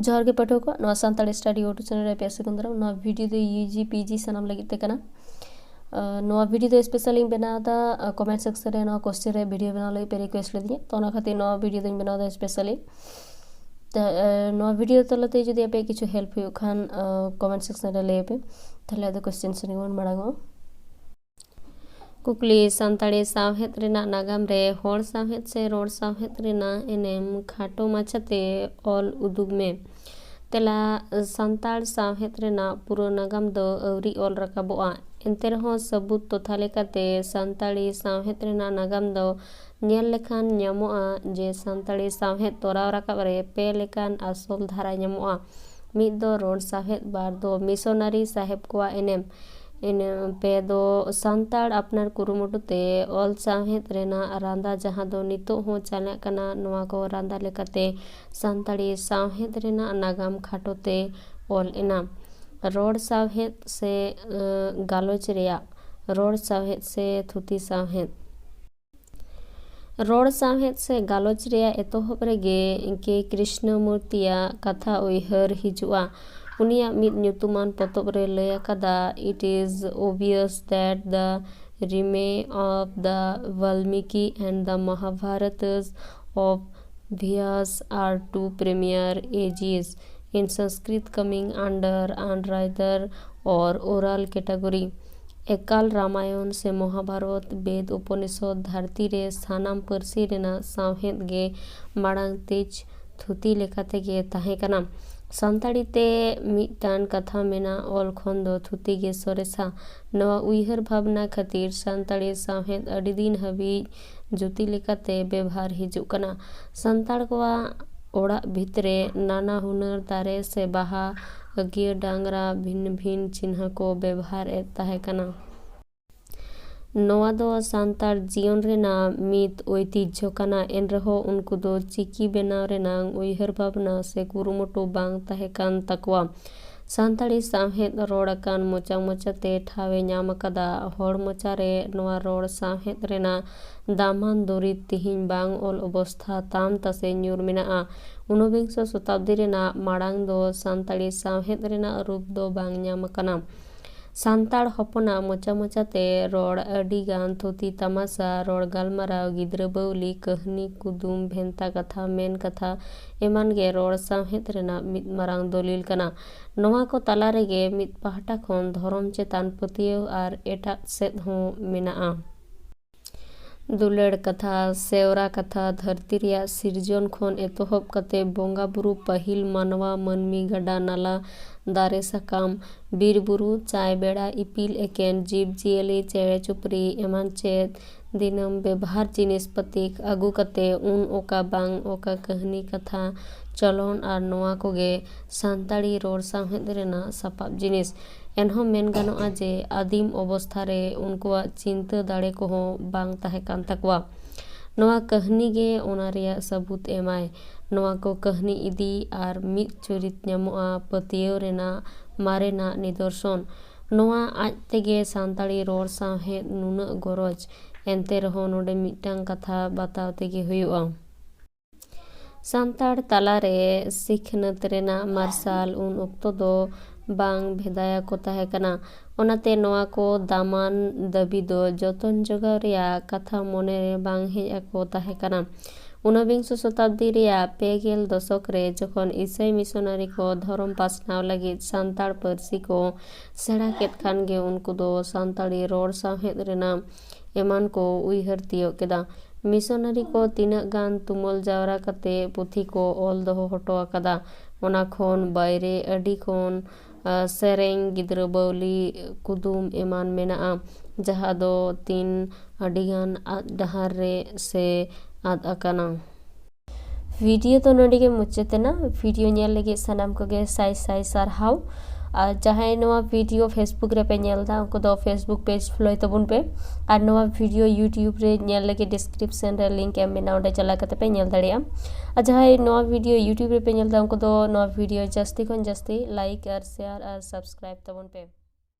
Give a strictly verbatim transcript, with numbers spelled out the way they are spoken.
ᱡᱚᱦᱟᱨ ᱜᱮ ᱯᱟᱹᱴᱷᱩᱣᱟᱹ ᱠᱚ, ᱱᱚᱣᱟ ᱥᱟᱱᱛᱟᱲᱤ ᱥᱴᱟᱰᱤ ᱳᱴᱩ ᱪᱮᱱᱮᱞ ᱨᱮ ᱟᱯᱮ ᱥᱟᱹᱜᱩᱱ ᱫᱟᱨᱟᱢ᱾ ᱱᱚᱣᱟ ᱵᱷᱤᱰᱤᱭᱳ ᱫᱚ ᱭᱩ ᱡᱤ ᱯᱤ ᱡᱤ ᱥᱟᱱᱟᱢ ᱞᱟᱹᱜᱤᱫ ᱛᱮ ᱠᱟᱱᱟ᱾ ᱟᱨ ᱱᱚᱣᱟ ᱵᱷᱤᱰᱤᱭᱳ ᱫᱚ ᱥᱯᱮᱥᱟᱞ ᱤᱧ ᱵᱮᱱᱟᱣ ᱮᱫᱟ, ᱟᱨ ᱠᱚᱢᱮᱱᱴ ᱥᱮᱠᱥᱚᱱ ᱨᱮ ᱱᱚᱣᱟ ᱠᱚᱥᱪᱮᱱ ᱨᱮ ᱵᱷᱤᱰᱤᱭᱳ ᱵᱮᱱᱟᱣ ᱞᱟᱹᱜᱤᱫ ᱯᱮ ᱨᱤᱠᱩᱭᱮᱥᱴ ᱞᱤᱫᱤᱧᱟ, ᱛᱚ ᱚᱱᱟ ᱠᱷᱟᱹᱛᱤᱨ ᱱᱚᱣᱟ ᱵᱷᱤᱰᱤᱭᱳ ᱫᱚᱧ ᱵᱮᱱᱟᱣ ᱮᱫᱟ ᱥᱯᱮᱥᱟᱞᱤ᱾ ᱛᱚ, ᱟᱨ ᱱᱚᱣᱟ ᱵᱷᱤᱰᱤᱭᱳ ᱛᱟᱞᱟᱛᱮ ᱡᱩᱫᱤ ᱟᱯᱮᱭᱟᱜ ᱠᱤᱪᱷᱩ ᱦᱮᱞᱯ ᱦᱩᱭᱩᱜ ᱠᱷᱟᱱ, ᱟᱨ ᱠᱚᱢᱮᱱᱴ ᱥᱮᱠᱥᱚᱱ ᱨᱮ ᱞᱟᱹᱭ ᱯᱮ᱾ ᱛᱟᱦᱞᱮ ᱟᱫᱚ ᱠᱚᱥᱪᱮᱱ ᱥᱮᱱ ᱜᱮᱵᱚᱱ ᱢᱟᱲᱟᱝᱚᱜᱼᱟ᱾ ᱠᱩᱠᱞᱤ, ᱥᱟᱱᱛᱟᱲᱤ ᱥᱟᱶᱦᱮᱫ ᱨᱮᱱᱟᱜ ᱱᱟᱜᱟᱢ ᱨᱮ ᱦᱚᱲ ᱥᱟᱶᱦᱮᱫ ᱥᱮ ᱨᱚᱲ ᱥᱟᱶᱦᱮᱫ ᱨᱮᱱᱟᱜ ᱮᱱᱮᱢ ᱠᱷᱟᱴᱚ ᱢᱟᱪᱷᱟᱛᱮ ᱚᱞ ᱩᱫᱩᱜᱽ ᱢᱮ᱾ ᱛᱮᱞᱟ, ᱥᱟᱱᱛᱟᱲ ᱥᱟᱶᱦᱮᱫ ᱨᱮᱱᱟᱜ ᱯᱩᱨᱟᱹ ᱱᱟᱜᱟᱢ ᱫᱚ ᱟᱹᱣᱨᱤ ᱚᱞ ᱨᱟᱠᱟᱵᱚᱜᱼᱟ᱾ ᱮᱱᱛᱮ ᱨᱮᱦᱚᱸ ᱥᱟᱹᱵᱩᱫ ᱛᱚᱛᱷᱟ ᱞᱮᱠᱟᱛᱮ ᱥᱟᱱᱛᱟᱲᱤ ᱥᱟᱶᱦᱮᱫ ᱨᱮᱱᱟᱜ ᱱᱟᱜᱟᱢ ᱫᱚ ᱧᱮᱞ ᱞᱮᱠᱷᱟᱱ ᱧᱟᱢᱚᱜᱼᱟ ᱡᱮ ᱥᱟᱱᱛᱟᱲᱤ ᱥᱟᱶᱦᱮᱫ ᱛᱚᱨᱟᱣ ᱨᱟᱠᱟᱵ ᱨᱮ ᱯᱮ ᱞᱮᱠᱟᱱ ᱟᱥᱚᱞ ᱫᱷᱟᱨᱟ ᱧᱟᱢᱚᱜᱼᱟ᱾ ᱢᱤᱫ ᱫᱚ ᱨᱚᱲ ᱥᱟᱶᱦᱮᱫ, ᱵᱟᱨ ᱫᱚ ᱢᱤᱥᱚᱱᱟᱨᱤ ᱥᱟᱦᱮᱵ ᱠᱚᱣᱟᱜ ᱮᱱᱮᱢ, ᱤᱱᱟᱹ ᱯᱮ ᱫᱚ ᱥᱟᱱᱛᱟᱲ ᱟᱯᱱᱟᱨ ᱠᱩᱨᱩᱢᱩᱴᱩ ᱛᱮ ᱚᱞ ᱥᱟᱶᱦᱮᱫ ᱨᱮᱱᱟᱜ ᱨᱟᱸᱫᱟ, ᱡᱟᱦᱟᱸ ᱫᱚ ᱱᱤᱛᱚᱜ ᱦᱚᱸ ᱪᱟᱞᱟᱜ ᱠᱟᱱᱟ᱾ ᱱᱚᱣᱟ ᱠᱚ ᱨᱟᱸᱫᱟ ᱞᱮᱠᱟᱛᱮ ᱥᱟᱱᱛᱟᱲᱤ ᱥᱟᱶᱦᱮᱫ ᱨᱮᱱᱟᱜ ᱱᱟᱜᱟᱢ ᱠᱷᱟᱴᱚ ᱛᱮ ᱚᱞ ᱮᱱᱟ᱾ ᱨᱚᱲ ᱥᱟᱶᱦᱮᱫ ᱥᱮ, ᱟᱸ, ᱜᱟᱞᱚᱪ ᱨᱮᱭᱟᱜ, ᱨᱚᱲ ᱥᱟᱶᱦᱮᱫ ᱥᱮ ᱛᱷᱩᱛᱤ ᱥᱟᱶᱦᱮᱫ᱾ ᱨᱚᱲ ᱥᱟᱶᱦᱮᱫ ᱥᱮ ᱜᱟᱞᱚᱪ ᱨᱮᱭᱟᱜ ᱮᱛᱚᱦᱚᱵ ᱨᱮᱜᱮ ᱠᱮ ᱠᱨᱤᱥᱱᱚᱢᱩᱨᱛᱤᱭᱟᱜ ᱠᱟᱛᱷᱟ ᱩᱭᱦᱟᱹᱨ ᱦᱤᱡᱩᱜᱼᱟ᱾ ᱩᱱᱤᱭᱟᱜ ᱢᱤᱫ ᱧᱩᱛᱩᱢᱟᱱ ᱯᱚᱛᱚᱵ ᱨᱮ ᱞᱟᱹᱭ ᱟᱠᱟᱫᱟ, "It is obvious that the Rime of the Valmiki and the Mahabharatas of Vyas are two premier ages in Sanskrit coming under and rather or oral category." ᱮᱠᱟᱞ ᱨᱟᱢᱟᱭᱚᱱ ᱥᱮ ᱢᱚᱦᱟᱵᱷᱟᱨᱚᱛ, ᱵᱮᱫ, ᱩᱯᱚᱱᱤᱥᱚᱫ ᱫᱷᱟᱹᱨᱛᱤ ᱨᱮ ᱥᱟᱱᱟᱢ ᱯᱟᱹᱨᱥᱤ ᱨᱮᱱᱟᱜ ᱥᱟᱶᱦᱮᱫ ᱜᱮ ᱢᱟᱲᱟᱝ ᱛᱮᱡᱽ ᱛᱷᱩᱛᱤ ᱞᱮᱠᱟᱛᱮ ᱜᱮ ᱛᱟᱦᱮᱸ ᱠᱟᱱᱟ᱾ ᱥᱟᱱᱛᱟᱲᱤ ᱛᱮ ᱢᱤᱫᱴᱟᱝ ᱠᱟᱛᱷᱟ ᱢᱮᱱᱟᱜ ᱚᱞ ᱠᱷᱚᱱ ᱫᱚ ᱛᱷᱩᱛᱤ ᱜᱮ ᱥᱚᱨᱮᱥᱟ᱾ ᱱᱚᱣᱟ ᱩᱭᱦᱟᱹᱨ ᱵᱷᱟᱵᱽᱱᱟ ᱠᱷᱟᱹᱛᱤᱨ ᱥᱟᱱᱛᱟᱲᱤ ᱥᱟᱶᱦᱮᱫ ᱟᱹᱰᱤ ᱫᱤᱱ ᱦᱟᱹᱵᱤᱡ ᱡᱩᱛᱤ ᱞᱮᱠᱟᱛᱮ ᱵᱮᱵᱷᱟᱨ ᱦᱤᱡᱩᱜ ᱠᱟᱱᱟ᱾ ᱥᱟᱱᱛᱟᱲ ᱠᱚᱣᱟᱜ ᱚᱲᱟᱜ ᱵᱷᱤᱛ ᱨᱮ ᱱᱟᱱᱟ ᱦᱩᱱᱟᱹᱨ ᱫᱟᱨᱮ ᱥᱮ ᱵᱟᱦᱟ, ᱟᱹᱜᱤᱭᱟᱹ ᱰᱟᱝᱨᱟ, ᱵᱷᱤᱱ ᱵᱷᱤᱱ ᱪᱤᱱᱦᱟᱹ ᱠᱚ ᱵᱮᱵᱷᱟᱨ ᱮᱫ ᱛᱟᱦᱮᱸ ᱠᱟᱱᱟ᱾ ᱱᱚᱣᱟ ᱫᱚ ᱥᱟᱱᱛᱟᱲ ᱡᱤᱭᱚᱱ ᱨᱮᱱᱟᱜ ᱢᱤᱫ ᱳᱭᱛᱤᱡᱽᱡᱷᱚ ᱠᱟᱱᱟ, ᱮᱱᱨᱮᱦᱚᱸ ᱩᱱᱠᱩ ᱫᱚ ᱪᱤᱠᱤ ᱵᱮᱱᱟᱣ ᱨᱮᱱᱟᱜ ᱩᱭᱦᱟᱹᱨ ᱵᱷᱟᱵᱽᱱᱟ ᱥᱮ ᱠᱩᱨᱩᱢᱩᱴᱩ ᱵᱟᱝ ᱛᱟᱦᱮᱸ ᱠᱟᱱ ᱛᱟᱠᱚᱣᱟ᱾ ᱥᱟᱱᱛᱟᱲᱤ ᱥᱟᱶᱦᱮᱫ ᱨᱚᱲ ᱟᱠᱟᱱ ᱢᱚᱪᱟ ᱢᱚᱪᱟᱛᱮ ᱴᱷᱟᱶ ᱮ ᱧᱟᱢ ᱟᱠᱟᱫᱟ᱾ ᱦᱚᱲ ᱢᱚᱪᱟ ᱨᱮ ᱱᱚᱣᱟ ᱨᱚᱲ ᱥᱟᱶᱦᱮᱫ ᱨᱮᱱᱟᱜ ᱫᱟᱢᱟᱱ ᱫᱩᱨᱤᱵᱽ ᱛᱤᱦᱤᱧ ᱵᱟᱝ ᱚᱞ ᱚᱵᱚᱥᱛᱷᱟ ᱛᱟᱢ ᱛᱟᱥᱮ ᱧᱩᱨ ᱢᱮᱱᱟᱜᱼᱟ᱾ ᱩᱱᱩᱵᱤᱝᱥᱚ ᱥᱚᱛᱟᱵᱫᱤ ᱨᱮᱱᱟᱜ ᱢᱟᱲᱟᱝ ᱫᱚ ᱥᱟᱱᱛᱟᱲᱤ ᱥᱟᱶᱦᱮᱫ ᱨᱮᱱᱟᱜ ᱨᱩᱯ ᱫᱚ ᱵᱟᱝ ᱧᱟᱢ ᱟᱠᱟᱱᱟ᱾ ᱥᱟᱱᱛᱟᱲ ᱦᱚᱯᱚᱱᱟᱜ ᱢᱚᱪᱟ ᱢᱚᱪᱟᱛᱮ ᱨᱚᱲ ᱟᱹᱰᱤ ᱜᱟᱱ ᱛᱷᱩᱛᱤ ᱛᱟᱢᱟᱥᱟ, ᱨᱚᱲ ᱜᱟᱞᱢᱟᱨᱟᱣ, ᱜᱤᱫᱽᱨᱟᱹ ᱵᱟᱹᱣᱞᱤ, ᱠᱟᱹᱦᱱᱤ, ᱠᱩᱫᱩᱢ, ᱵᱷᱮᱱᱛᱟ ᱠᱟᱛᱷᱟ, ᱢᱮᱱ ᱠᱟᱛᱷᱟ ᱮᱢᱟᱱ ᱜᱮ ᱨᱚᱲ ᱥᱟᱶᱦᱮᱫ ᱨᱮᱱᱟᱜ ᱢᱤᱫ ᱢᱟᱨᱟᱝ ᱫᱚᱞᱤᱞ ᱠᱟᱱᱟ᱾ ᱱᱚᱣᱟ ᱠᱚ ᱛᱟᱞᱟ ᱨᱮᱜᱮ ᱢᱤᱫ ᱯᱟᱦᱴᱟ ᱠᱷᱚᱱ ᱫᱷᱚᱨᱚᱢ ᱪᱮᱛᱟᱱ ᱯᱟᱹᱛᱭᱟᱹᱣ ᱟᱨ ᱮᱴᱟᱜ ᱥᱮᱫ ᱦᱚᱸ ᱢᱮᱱᱟᱜᱼᱟ᱾ ᱫᱩᱞᱟᱹᱲ ᱠᱟᱛᱷᱟ, ᱥᱮᱣᱨᱟ ᱠᱟᱛᱷᱟ, ᱫᱷᱟᱹᱨᱛᱤ ᱨᱮᱭᱟᱜ ᱥᱤᱨᱡᱚᱱ ᱠᱷᱚᱱ ᱮᱛᱚᱦᱚᱵ ᱠᱟᱛᱮ ᱵᱚᱸᱜᱟ ᱵᱩᱨᱩ, ᱯᱟᱹᱦᱤᱞ ᱢᱟᱱᱣᱟ, ᱢᱟᱹᱱᱢᱤ, ᱜᱟᱰᱟ, ᱱᱟᱞᱟ, ᱫᱟᱨᱮ ᱥᱟᱠᱟᱢ, ᱵᱤᱨ ᱵᱩᱨᱩ, ᱪᱟᱭ ᱵᱮᱲᱟ, ᱤᱯᱤᱞ ᱮᱠᱮᱱ, ᱡᱤᱵᱽ ᱡᱤᱭᱟᱹᱞᱤ, ᱪᱮᱬᱮ ᱪᱩᱯᱨᱤ ᱮᱢᱟᱱ ᱪᱮᱫ ᱫᱤᱱᱟᱹᱢ ᱵᱮᱵᱷᱟᱨ ᱡᱤᱱᱤᱥ ᱯᱟᱹᱛᱤ ᱟᱹᱜᱩ ᱠᱟᱛᱮ ᱩᱱ ᱚᱠᱟ ᱵᱟᱝ ᱚᱠᱟ ᱠᱟᱹᱦᱱᱤ, ᱠᱟᱛᱷᱟ, ᱪᱚᱞᱚᱱ ᱟᱨ ᱱᱚᱣᱟ ᱠᱚᱜᱮ ᱥᱟᱱᱛᱟᱲᱤ ᱨᱚᱲ ᱥᱟᱶᱦᱮᱫ ᱨᱮᱱᱟᱜ ᱥᱟᱯᱟᱵ ᱡᱤᱱᱤᱥ᱾ ᱮᱱᱦᱚᱸ ᱢᱮᱱ ᱜᱟᱱᱚᱜᱼᱟ ᱡᱮ ᱟᱹᱫᱤᱢ ᱚᱵᱚᱥᱛᱷᱟ ᱨᱮ ᱩᱱᱠᱩᱣᱟᱜ ᱪᱤᱱᱛᱟᱹ ᱫᱟᱲᱮ ᱠᱚᱦᱚᱸ ᱵᱟᱝ ᱛᱟᱦᱮᱸ ᱠᱟᱱ ᱛᱟᱠᱚᱣᱟ᱾ ᱱᱚᱣᱟ ᱠᱟᱹᱦᱱᱤ ᱜᱮ ᱚᱱᱟ ᱨᱮᱭᱟᱜ ᱥᱟᱹᱵᱩᱛ ᱮᱢᱟᱭ᱾ ᱱᱚᱣᱟ ᱠᱚ ᱠᱟᱹᱦᱱᱤ ᱤᱫᱤ ᱟᱨ ᱢᱤᱫ ᱪᱩᱨᱤᱛ ᱧᱟᱢᱚᱜᱼᱟ ᱯᱟᱹᱛᱭᱟᱹᱣ ᱨᱮᱱᱟᱜ ᱢᱟᱨᱮᱱᱟᱜ ᱱᱤᱫᱚᱨᱥᱚᱱ᱾ ᱱᱚᱣᱟ ᱟᱡ ᱛᱮᱜᱮ ᱥᱟᱱᱛᱟᱲᱤ ᱨᱚᱲ ᱥᱟᱶᱦᱮᱫ ᱱᱩᱱᱟᱹᱜ ᱜᱚᱨᱚᱡᱽ᱾ ᱮᱱᱛᱮ ᱨᱮᱦᱚᱸ ᱱᱚᱰᱮ ᱢᱤᱫᱴᱟᱝ ᱠᱟᱛᱷᱟ ᱵᱟᱛᱟᱣ ᱛᱮᱜᱮ ᱦᱩᱭᱩᱜᱼᱟ᱾ ᱥᱟᱱᱛᱟᱲ ᱛᱟᱞᱟᱨᱮ ᱥᱤᱠᱷᱱᱟᱹᱛ ᱨᱮᱱᱟᱜ ᱢᱟᱨᱥᱟᱞ ᱩᱱ ᱚᱠᱛᱚ ᱫᱚ ᱵᱟᱝ ᱵᱷᱮᱫᱟᱭᱟ ᱠᱚ ᱛᱟᱦᱮᱸ ᱠᱟᱱᱟ᱾ ᱚᱱᱟᱛᱮ ᱱᱚᱣᱟ ᱠᱚ ᱫᱟᱢᱟᱱ ᱫᱟᱹᱵᱤ ᱫᱚ ᱡᱚᱛᱚᱱ ᱡᱚᱜᱟᱣ ᱨᱮᱭᱟᱜ ᱠᱟᱛᱷᱟ ᱢᱚᱱᱮ ᱨᱮ ᱵᱟᱝ ᱦᱮᱡ ᱟᱠᱚ ᱛᱟᱦᱮᱸ ᱠᱟᱱᱟ᱾ ᱩᱱᱵᱤᱝᱥᱚ ᱥᱚᱛᱟᱵᱫᱤ ᱨᱮᱭᱟᱜ ᱯᱮ ᱜᱮᱞ ᱫᱚᱥᱚᱠ ᱨᱮ ᱡᱚᱠᱷᱚᱱ ᱤᱥᱟᱹᱭ ᱢᱤᱥᱚᱱᱟᱨᱤ ᱠᱚ ᱫᱷᱚᱨᱚᱢ ᱯᱟᱥᱱᱟᱣ ᱞᱟᱹᱜᱤᱫ ᱥᱟᱱᱛᱟᱲ ᱯᱟᱹᱨᱥᱤ ᱠᱚ ᱥᱮᱬᱟ ᱠᱮᱫ ᱠᱷᱟᱱ ᱜᱮ ᱩᱱᱠᱩ ᱫᱚ ᱥᱟᱱᱛᱟᱲᱤ ᱨᱚᱲ ᱥᱟᱶᱦᱮᱫ ᱨᱮᱱᱟᱜ ᱮᱢᱟᱱ ᱠᱚ ᱩᱭᱦᱟᱹᱨ ᱛᱤᱭᱳᱜ ᱠᱮᱫᱟ᱾ ᱢᱤᱥᱚᱱᱟᱨᱤ ᱠᱚ ᱛᱤᱱᱟᱹᱜ ᱜᱟᱱ ᱛᱩᱢᱟᱹᱞ ᱡᱟᱣᱨᱟ ᱠᱟᱛᱮ ᱯᱩᱛᱷᱤ ᱠᱚ ᱚᱞ ᱫᱚᱦᱚ ᱦᱚᱴᱚ ᱟᱠᱟᱫᱟ᱾ ᱚᱱᱟ ᱠᱷᱚᱱ ᱵᱟᱭᱨᱮ ᱟᱹᱰᱤ ᱠᱷᱚᱱ, ᱟ, ᱥᱮᱨᱮᱧ, ᱜᱤᱫᱽᱨᱟᱹ ᱵᱟᱹᱣᱞᱤ, ᱠᱩᱫᱩᱢ ᱮᱢᱟᱱ ᱢᱮᱱᱟᱜᱼᱟ, ᱡᱟᱦᱟᱸ ᱫᱚ ᱛᱤᱱ ᱟᱹᱰᱤᱜᱟᱱ ᱟᱫ ᱰᱟᱦᱟᱨ ᱨᱮ ᱥᱮ ᱟᱫ ᱟᱠᱟᱱᱟ᱾ ᱵᱷᱤᱰᱤᱭᱳ ᱫᱚ ᱱᱚᱰᱮ ᱜᱮ ᱢᱩᱪᱟᱹᱫ ᱮᱱᱟ᱾ ᱵᱷᱤᱰᱤᱭᱳ ᱧᱮᱞ ᱞᱟᱹᱜᱤᱫ ᱥᱟᱱᱟᱢ ᱠᱚᱜᱮ ᱥᱟᱭ ᱥᱟᱭ ᱥᱟᱨᱦᱟᱣ᱾ ᱟᱨ ᱡᱟᱦᱟᱸᱭ ᱱᱚᱣᱟ ᱵᱷᱤᱰᱤᱭᱳ ᱯᱷᱮᱥᱵᱩᱠ ᱨᱮᱯᱮ ᱧᱮᱞ ᱮᱫᱟ, ᱩᱱᱠᱩ ᱫᱚ ᱯᱷᱮᱥᱵᱩᱠ ᱯᱮᱡᱽ ᱯᱷᱚᱞᱳᱭ ᱛᱟᱵᱚᱱ ᱯᱮ᱾ ᱟᱨ ᱱᱚᱣᱟ ᱵᱷᱤᱰᱤᱭᱳ ᱭᱩᱴᱤᱭᱩᱵᱽ ᱨᱮ ᱧᱮᱞ ᱞᱟᱹᱜᱤᱫ ᱰᱤᱥᱠᱨᱤᱯᱥᱚᱱ ᱨᱮ ᱞᱤᱝᱠ ᱮᱢ ᱢᱮᱱᱟᱜᱼᱟ, ᱚᱸᱰᱮ ᱪᱟᱞᱟᱣ ᱠᱟᱛᱮ ᱯᱮ ᱧᱮᱞ ᱫᱟᱲᱮᱭᱟᱜᱼᱟ᱾ ᱟᱨ ᱡᱟᱦᱟᱸᱭ ᱱᱚᱣᱟ ᱵᱷᱤᱰᱤᱭᱳ ᱭᱩᱴᱤᱭᱩᱵᱽ ᱨᱮᱯᱮ ᱧᱮᱞ ᱮᱫᱟ, ᱩᱱᱠᱩ ᱫᱚ ᱱᱚᱣᱟ ᱵᱷᱤᱰᱤᱭᱳ ᱡᱟᱹᱥᱛᱤ ᱠᱷᱚᱱ ᱡᱟᱹᱥᱛᱤ ᱞᱟᱭᱤᱠ ᱟᱨ ᱥᱮᱭᱟᱨ ᱟᱨ ᱥᱟᱵᱥᱠᱨᱟᱭᱤᱵ ᱛᱟᱵᱚᱱ ᱯᱮ᱾